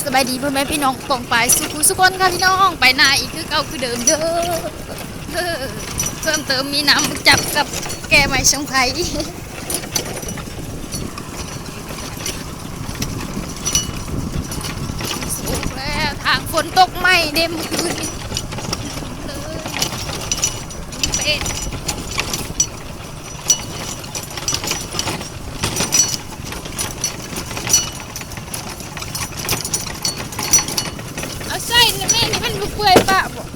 ສະບາຍດີພໍ່ແມ່ພີ່ນ້ອງປ້ອງປາຍສູ່ຜູ້ສູ່ຄົນຄ່ະພີ່ນ້ອງ, ໄປນາອີກຄືເກົ່າຄືເດີມເດີ. ເພີ່ມເຕີມມີນ້ຳຈັບກັບແກ່ໄມ້ຊົງໄພ. ສຸກແລ້ວ ທາງຝົນຕົກໃໝ່ເດ້ມື້ຄືນນີ້ ເປັນ ເອົາໃສ່ແມ່ ນີ້ມັນບໍ່ເປື່ອຍປະບໍ່?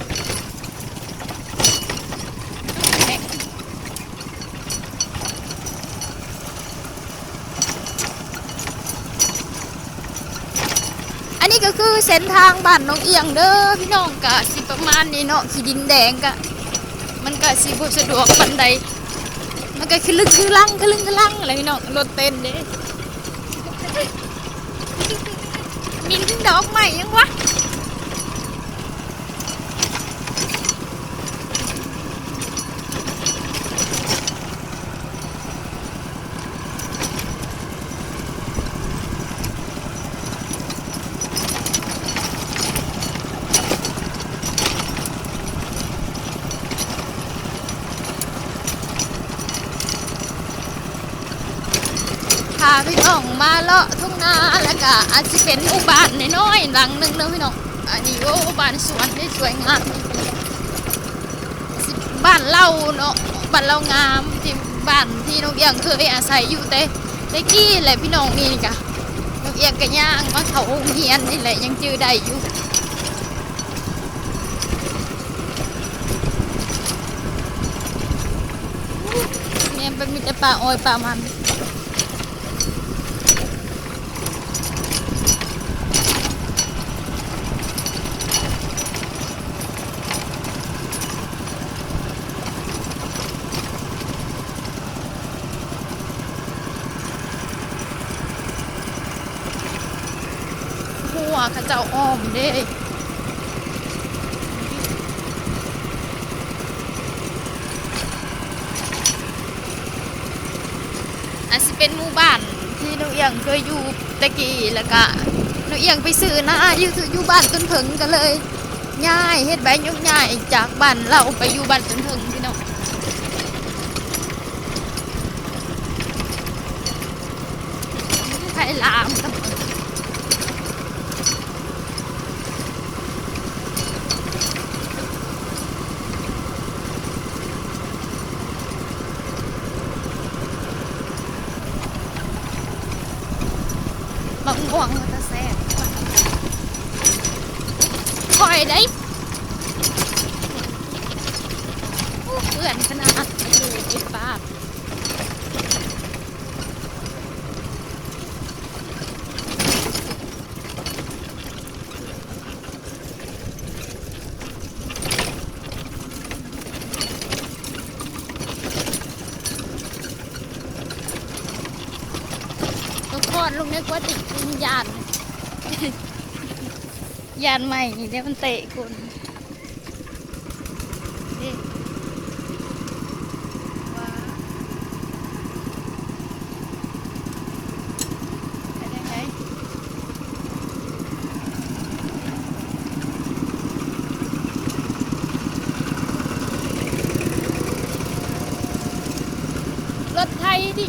ອັນນີ້ກໍຄືເສັ້ນທາງບ້ານໜອງອຽງເດີພີ່ນ້ອງ, ກະຊິປະມານນີ້ເນາະ, ຂີ້ດິນແດງກະ ມັນກະຊິບໍ່ສະດວກປານໃດ, ມັນກະຄະລຶກຄະລັງ ຄະລຶກຄະລັງແຫຼະພີ່ນ້ອງ, ລົດເຕັ້ນເດ້. ໝິ່ນດອກໄມ້ຫຍັງວະ? ພາພີ່ນ້ອງມາເລາະທົ່ງນາ ແລ້ວກະອາດຊິເປັນໝູ່ບ້ານນ້ອຍໆຫຼັງໜຶ່ງເດີພີ່ນ້ອງ. ອັນນີ້ ໂອ້ ບ້ານສວນເດ້ ສວຍງາມ. ບ້ານເຮົາເນາະ ບ້ານເຮົາງາມ ທີ່ບ້ານທີ່ນ້ອງອຽງເຄີຍອາໄສຢູ່ແຕ່ ແຕ່ກີ້ແຫຼະພີ່ນ້ອງ. ນີ້ກະ ນ້ອງອຽງກະຍ່າງມາເຂົ້າໂຮງຮຽນນີ້ແຫຼະ ຍັງຈື່ໄດ້ຢູ່. ແມ່ນ ມັນມີແຕ່ປ່າອ້ອຍປ່າມັນ. ຮົ້ວເຂົາເຈົ້າອ້ອມເດ້. ອາດຊິເປັນໝູ່ບ້ານທີ່ນ້ອງອຽງເຄີຍຢູ່ແຕ່ກີ້ ແລ້ວກະນ້ອງອຽງໄປຊື້ນາຢູ່ ຢູ່ບ້ານຕົ້ນເຜິ້ງ ກໍເລີຍຍ້າຍ ເຮັດໃບໂຍກຍ້າຍຈາກບ້ານເຮົາໄປຢູ່ບ້ານຕົ້ນເຜິ້ງພີ່ນ້ອງ. ໄປລາມກັນ ບັກມ່ວງມັນຕາແຊບ ຂ້ອຍໄດ້. ໂອ້ ເປື້ອນຂະໜາດ ເປັນປາກ. ທຸກຄົນ ລຸງນຶກວ່າຕິດວິນຍານ ຢ້ານໄມ້ນີ້ແຫຼະ ມັນເຕະຄົນ. ເດ້ ວ້າ ເປັນຈັ່ງໃດ? ລົດໄຖດິ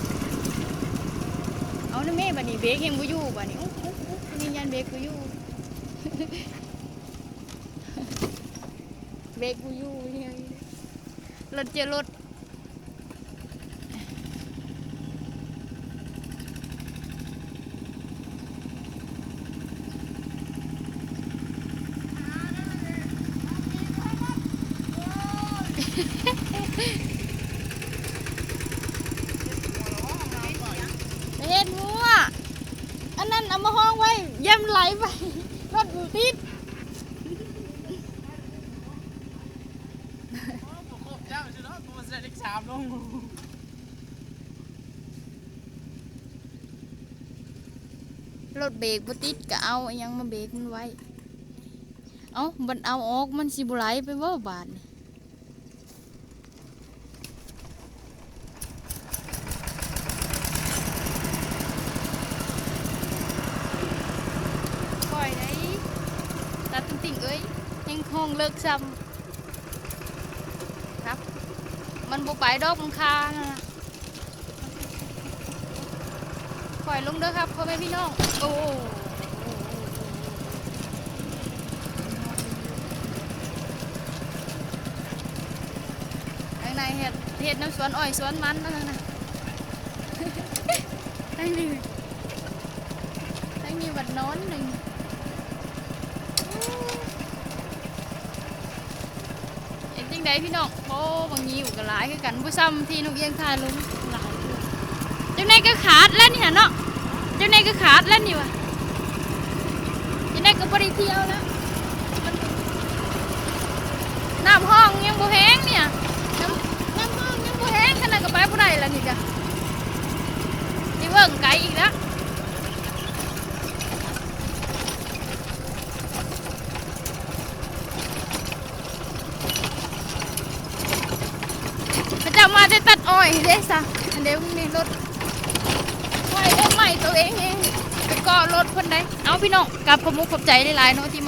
ເອົານະແມ່ ບາດນີ້ເບກຍັງບໍ່ຢູ່ ບາດນີ້ ໂອ້ ໂອ້ ໂອ້ ນີ້ຢ້ານເບກບໍ່ຢູ່. ເບກບໍ່ຢູ່ ຍັງ ລົດເຈີລົດ ເຮັດຫົວ ອັນນັ້ນເອົາມາຫ້ອງໄວ້ ຢ້ານໄຫຼໄປ ລົດບໍ່ຕິດ. ໂອ້ ບໍ່ຄົບເຈົ້າຊິເນາະ ບໍ່ໃສ່ເລກສາມລົງ. ລົດເບກບໍ່ຕິດ ກະເອົາອີ່ຫຍັງມາເບກມັນໄວ້. ເອົ້າ ບັດເອົາອອກ ມັນຊິບໍ່ໄຫຼໄປບໍ່ບາດນີ້? ຂ້ອຍໄດ້ ຫ້ອງເລິກຊ້ຳ ຄັບ ມັນບໍ່ໄປດອກ ມັນຄາຫັ້ນນະ. ຄ່ອຍລົງເດີຄັບ ພໍ່ແມ່ພີ່ນ້ອງ. ໂອ້ ທາງໃນເຮັດ ເຮັດນຳສວນອ້ອຍສວນມັນເນາະ ທາງໃນ ທາງນີ້ ທາງນີ້ບັດນອນໜຶ່ງ. ເປັນຈັ່ງໃດພີ່ນ້ອງ? ໂອ້ ບັກງິ້ວກໍຫຼາຍຄືກັນ ບໍ່ຊ່ຳທີ່ນ້ອງອຽງຖ່າຍລົງ ຫຼາຍຄື ຈັ່ງໃດກໍຂາດແລ້ວນີ້ຫັ້ນເນາະ ຈັ່ງໃດກໍຂາດແລ້ວນີ້ຫວາ ຈັ່ງໃດກໍບໍ່ໄດ້ທ່ຽວແລ້ວ. ນ້ຳຫ້ອງຍັງບໍ່ແຫ້ງນີ້ ນ້ຳ ນ້ຳຫ້ອງຍັງບໍ່ແຫ້ງ ຂະໜາດກໍໄປບໍ່ໄດ້ແລ້ວນີ້ກະ ຊິເບິ່ງໄກອີກແລ້ວ. ເຂົາເຈົ້າມາແຕ່ຕັດອ້ອຍເດ້ຊະ ອັນເດ ມີລົດ ໄໝ້ລົດໃໝ່ໂຕເອງເອງ ໄປເກາະລົດເພິ່ນໄດ໋. ເອົາ ພີ່ນ້ອງ ກັບຂອບມຸກຂອບໃຈຫຼາຍໆເນາະ ທີ່ມາ